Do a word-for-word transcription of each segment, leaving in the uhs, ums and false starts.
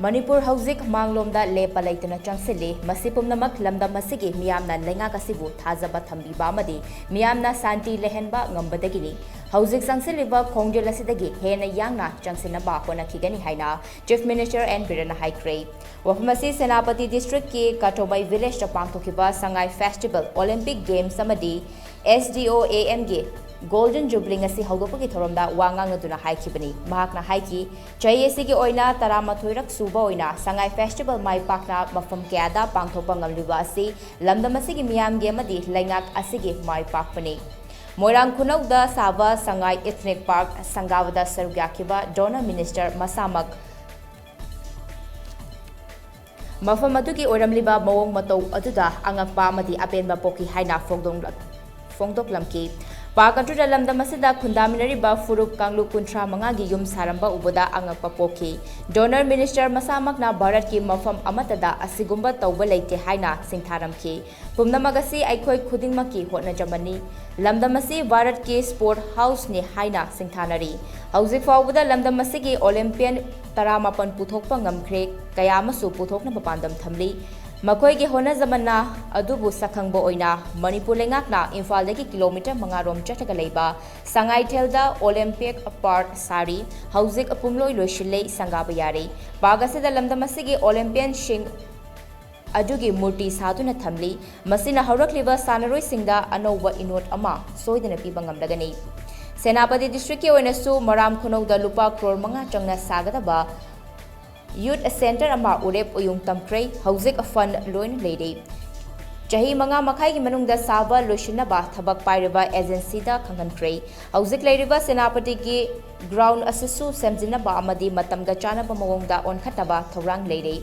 ꯃꯅꯤꯄꯨꯔ ꯍꯧꯖꯤꯛ ꯃꯥꯡꯂꯣꯝꯗ ꯂꯦꯞꯄ ꯂꯩꯇꯅ ꯆꯪꯁꯤꯜꯂꯤ꯫ ꯃꯁꯤ ꯄꯨꯝꯅꯃꯛ ꯂꯝꯗꯝ ꯑꯁꯤꯒꯤ ꯃꯤꯌꯥꯝꯅ ꯂꯩꯉꯥꯛ ꯑꯁꯤꯕꯨ ꯊꯥꯖꯕ ꯊꯝꯕꯤꯕ ꯑꯃꯗꯤ ꯃꯤꯌꯥꯝꯅ ꯁꯥꯟꯇꯤ ꯂꯩꯍꯟꯕ ꯉꯝꯕꯗꯒꯤꯅꯤ꯫ ꯍꯧꯖꯤꯛ ꯆꯪꯁꯤꯜꯂꯤꯕ ꯈꯣꯡꯖꯦꯜ ꯑꯁꯤꯗꯒꯤ ꯍꯦꯟꯅ ꯌꯥꯡꯅ ꯆꯪꯁꯤꯟꯅꯕ ꯍꯣꯠꯅꯈꯤꯒꯅꯤ ꯍꯥꯏꯅ Chief Minister N ꯕꯤꯔꯦꯟꯅ ꯍꯥꯏꯈ꯭ꯔꯦ꯫ ꯋꯥꯐꯝ ꯑꯁꯤ ꯁꯦꯅꯥꯄꯇꯤ district ꯀꯤ ꯀꯥꯇꯣꯕꯩ village ꯇ ꯄꯥꯡꯊꯣꯛꯈꯤꯕ ꯁꯉꯥꯏ Festival, Olympic Games ꯑꯃꯗꯤ S D O A M ꯒꯤ Golden Jubilee ꯉꯁꯤ ꯍꯧꯗꯣꯛꯄꯒꯤ ꯊꯧꯔꯝꯗ ꯋꯥ ꯉꯥꯡꯅꯗꯨꯅ ꯍꯥꯏꯈꯤꯕꯅꯤ꯫ ꯃꯍꯥꯛꯅ ꯍꯥꯏꯈꯤ, ꯆꯍꯤ ꯑꯁꯤꯒꯤ ꯑꯣꯏꯅ ꯇꯔꯥꯃꯥꯊꯣꯏꯔꯛ ꯁꯨꯕ ꯑꯣꯏꯅ ꯁꯉꯥꯏ Festival ꯃꯥꯏ ꯄꯥꯛꯅ ꯃꯐꯝ ꯀꯌꯥꯗ ꯄꯥꯡꯊꯣꯛꯄ ꯉꯝꯂꯤꯕ ꯑꯁꯤ ꯂꯝꯗꯝ ꯑꯁꯤꯒꯤ ꯃꯤꯌꯥꯝꯒꯤ ꯑꯃꯗꯤ ꯂꯩꯉꯥꯛ ꯑꯁꯤꯒꯤ ꯃꯥꯏ ꯄꯥꯛꯄꯅꯤ꯫ ꯃꯣꯏꯔꯥꯡ ꯈꯨꯅꯧꯗ ꯁꯥꯕ ꯁꯉꯥꯏ Ethnic Park ꯁꯪꯒꯥꯕꯗ ꯁꯔꯨꯛ ꯌꯥꯈꯤꯕ Donor Minister ꯃꯁꯥꯃꯛ ꯃꯐꯝ ꯑꯗꯨꯒꯤ ꯑꯣꯏꯔꯝꯂꯤꯕ ꯃꯑꯣꯡ ꯃꯇꯧ ꯑꯗꯨꯗ ꯑꯉꯛꯄ ꯑꯃꯗꯤ ꯑꯄꯦꯟꯕ ꯄꯣꯛꯈꯤ ꯍꯥꯏꯅ ꯐꯣꯡꯗꯣꯛꯂ-, ꯐꯣꯡꯗꯣꯛꯂꯝꯈꯤ꯫ Park ꯑꯗꯨꯗ ꯂꯝꯗꯝ ꯑꯁꯤꯗ ꯈꯨꯟꯗꯥꯃꯤꯟꯅꯔꯤꯕ ꯐꯨꯔꯨꯞ ꯀꯥꯡꯂꯨꯞ ꯀꯨꯟꯊ꯭ꯔꯥ ꯃꯉꯥꯒꯤ ꯌꯨꯝ ꯁꯥꯔꯝꯕ ꯎꯕꯗ ꯑꯉꯛꯄ ꯄꯣꯛꯈꯤ꯫ Donor Minister ꯃꯁꯥꯃꯛꯅ ꯚꯥꯔꯠꯀꯤ ꯃꯐꯝ ꯑꯃꯠꯇꯗ ꯑꯁꯤꯒꯨꯝꯕ ꯇꯧꯕ ꯂꯩꯇꯦ ꯍꯥꯏꯅ ꯁꯤꯡꯊꯥꯔꯝꯈꯤ꯫ ꯄꯨꯝꯅꯃꯛ ꯑꯁꯤ ꯑꯩꯈꯣꯏ ꯈꯨꯗꯤꯡꯃꯛꯀꯤ ꯍꯣꯠꯅꯖꯃꯟꯅꯤ꯫ ꯂꯝꯗꯝ ꯑꯁꯤ ꯚꯥꯔꯠꯀꯤ sport house ꯅꯤ ꯍꯥꯏꯅ ꯁꯤꯡꯊꯥꯅꯔꯤ꯫ ꯍꯧꯖꯤꯛ ꯐꯥꯎꯕꯗ ꯂꯝꯗꯝ ꯑꯁꯤꯒꯤ Olympian ꯇꯔꯥꯃꯥꯄꯟ ꯄꯨꯊꯣꯛꯄ ꯉꯝꯈ꯭ꯔꯦ, ꯀꯌꯥ ꯑꯃꯁꯨ ꯄꯨꯊꯣꯛꯅꯕ ꯄꯥꯟꯗꯝ ꯊꯝꯂꯤ꯫ ꯃꯈꯣꯏꯒꯤ ꯍꯣꯠꯅꯖꯃꯟꯅ ꯑꯗꯨꯕꯨ ꯁꯛꯈꯪꯕ ꯑꯣꯏꯅ ꯃꯅꯤꯄꯨꯔ ꯂꯩꯉꯥꯛꯅ ꯏꯝꯐꯥꯜꯗꯒꯤ kilometre ꯃꯉꯥ ꯔꯣꯝ ꯆꯠꯂꯒ ꯂꯩꯕ ꯁꯉꯥꯏꯊꯦꯜꯗ Olympic Park ꯁꯥꯔꯤ꯫ ꯍꯧꯖꯤꯛ ꯄꯨꯝꯂꯣꯏ ꯂꯣꯏꯁꯤꯜꯂꯦ, ꯁꯪꯒꯥꯕ ꯌꯥꯔꯦ꯫ Park ꯑꯁꯤꯗ ꯂꯝꯗꯝ ꯑꯁꯤꯒꯤ Olympian ꯁꯤꯡ ꯑꯗꯨꯒꯤ ꯃꯨꯔꯇꯤ ꯁꯥꯗꯨꯅ ꯊꯝꯂꯤ꯫ ꯃꯁꯤꯅ ꯍꯧꯔꯛꯂꯤꯕ ꯁꯥꯟꯅꯔꯣꯏꯁꯤꯡꯗ ꯑꯅꯧꯕ ꯏꯅꯣꯠ ꯑꯃ ꯁꯣꯏꯗꯅ ꯄꯤꯕ ꯉꯝꯂꯒꯅꯤ꯫ ꯁꯦꯅꯥꯄꯇꯤ district ꯀꯤ ꯑꯣꯏꯅꯁꯨ ꯃꯔꯥꯝ ꯈꯨꯅꯧꯗ ꯂꯨꯄꯥ ꯀ꯭ꯔꯣꯔ ꯃꯉꯥ ꯆꯪꯅ ꯁꯥꯒꯗꯕ youth centre ꯑꯃ ꯎꯔꯦꯞ ꯎꯌꯨꯡ ꯇꯝꯈ꯭ꯔꯦ꯫ ꯍꯧꯖꯤꯛ fund ꯂꯣꯏꯅ ꯂꯩꯔꯦ꯫ ꯆꯍꯤ ꯃꯉꯥ ꯃꯈꯥꯏꯒꯤ ꯃꯅꯨꯡꯗ ꯁꯥꯕ ꯂꯣꯏꯁꯤꯟꯅꯕ ꯊꯕꯛ ꯄꯥꯏꯔꯤꯕ agency ꯗ ꯈꯪꯍꯟꯈ꯭ꯔꯦ꯫ ꯍꯧꯖꯤꯛ ꯂꯩꯔꯤꯕ ꯁꯦꯅꯥꯄꯇꯤꯒꯤ ground ꯑꯁꯤꯁꯨ ꯁꯦꯝꯖꯤꯟꯅꯕ ꯑꯃꯗꯤ ꯃꯇꯝꯒ ꯆꯥꯟꯅꯕ ꯃꯑꯣꯡꯗ ꯑꯣꯟꯈꯠꯅꯕ ꯊꯧꯔꯥꯡ ꯂꯩꯔꯦ꯫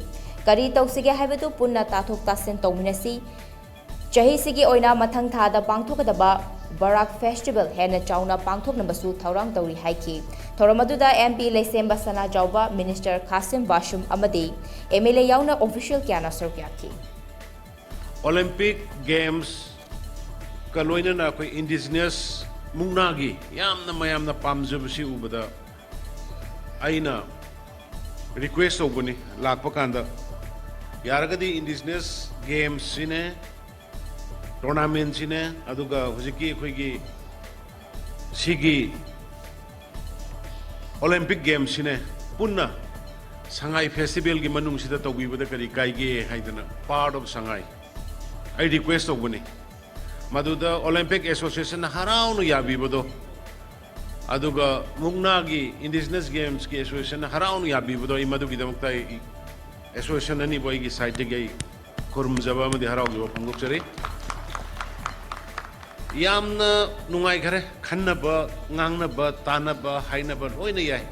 ꯀꯔꯤ ꯇꯧꯁꯤꯒꯦ ꯍꯥꯏꯕꯗꯨ ꯄꯨꯟꯅ ꯇꯥꯊꯣꯛ ꯇꯥꯁꯤꯟ ꯇꯧꯃꯤꯟꯅꯁꯤ꯫ ꯆꯍꯤꯁꯤꯒꯤ ꯑꯣꯏꯅ ꯃꯊꯪ ꯊꯥꯗ ꯄꯥꯡꯊꯣꯛꯀꯗꯕ Barak Festival ꯍꯦꯟꯅ ꯆꯥꯎꯅ ꯄꯥꯡꯊꯣꯛꯅꯕꯁꯨ ꯊꯧꯔꯥꯡ ꯇꯧꯔꯤ ꯍꯥꯏꯈꯤ꯫ ꯊꯧꯔꯝ ꯑꯗꯨꯗ M P ꯂꯩꯁꯦꯝꯕ ꯁꯅꯥꯖꯥꯎꯕ, Minister ꯈꯥꯁꯤꯝ ꯕꯥꯁꯨꯝ ꯑꯃꯗꯤ M L A ꯌꯥꯎꯅ official ꯀꯌꯥꯅ ꯁꯔꯨꯛ ꯌꯥꯈꯤ꯫ Olympic Games ꯀ ꯂꯣꯏꯅꯅ ꯑꯩꯈꯣꯏ indigenous ꯃꯨꯛꯅꯥꯒꯤ ꯌꯥꯝꯅ ꯃꯌꯥꯝꯅ ꯄꯥꯝꯖꯕꯁꯤ ꯎꯕꯗ ꯑꯩꯅ ꯔꯤꯀ꯭ꯋꯦꯁ ꯇꯧꯕꯅꯤ, ꯂꯥꯛꯄ ꯀꯥꯟꯗ ꯌꯥꯔꯒꯗꯤ ꯏꯟꯗꯤꯖꯤꯅꯁ ꯒꯦꯝꯁꯁꯤꯅꯦ, ꯇꯣꯔꯅꯥꯃꯦꯟꯁꯤꯅꯦ, ꯑꯗꯨꯒ ꯍꯧꯖꯤꯛꯀꯤ ꯑꯩꯈꯣꯏꯒꯤ ꯁꯤꯒꯤ ꯑꯣꯂꯦꯝꯄꯤꯛ ꯒꯦꯝꯁꯤꯅꯦ ꯄꯨꯟꯅ ꯁꯉꯥꯏ ꯐꯦꯁꯇꯤꯚꯦꯜꯒꯤ ꯃꯅꯨꯡꯁꯤꯗ ꯇꯧꯕꯤꯕꯗ ꯀꯔꯤ ꯀꯥꯏꯒꯦ ꯍꯥꯏꯗꯅ, ꯄꯥꯔꯠ ꯑꯣꯐ ꯁꯉꯥꯏ, ꯑꯩ ꯔꯤꯀ꯭ꯋꯦꯁ ꯇꯧꯕꯅꯤ꯫ ꯃꯗꯨꯗ ꯑꯣꯂꯦꯝꯄꯤꯛ ꯑꯦꯁꯣꯁꯤꯌꯦꯁꯟꯅ ꯍꯔꯥꯎꯅ ꯌꯥꯕꯤꯕꯗꯣ, ꯑꯗꯨꯒ ꯃꯨꯛꯅꯥꯒꯤ ꯏꯟꯗꯤꯖꯤꯅꯁ ꯒꯦꯝꯁꯀꯤ ꯑꯦꯁꯣꯁꯤꯌꯦꯁꯟꯅ ꯍꯔꯥꯎꯅ ꯌꯥꯕꯤꯕꯗꯣ, ꯑꯩ ꯃꯗꯨꯒꯤꯗꯃꯛꯇ ꯑꯩ ꯑꯦꯁꯣꯁꯤꯌꯦꯁꯟ ꯑꯅꯤꯕꯨ ꯑꯩꯒꯤ ꯁꯥꯏꯠꯇꯒꯤ ꯑꯩ ꯈꯨꯔꯨꯝꯖꯕ ꯑꯃꯗꯤ ꯍꯔꯥꯎꯖꯕ ꯐꯣꯡꯗꯣꯛꯆꯔꯤ꯫ ꯌꯥꯝꯅ ꯅꯨꯡꯉꯥꯏꯈꯔꯦ꯫ ꯈꯟꯅꯕ, ꯉꯥꯡꯅꯕ, ꯇꯥꯟꯅꯕ, ꯍꯥꯏꯅꯕ ꯂꯣꯏꯅ ꯌꯥꯏ꯫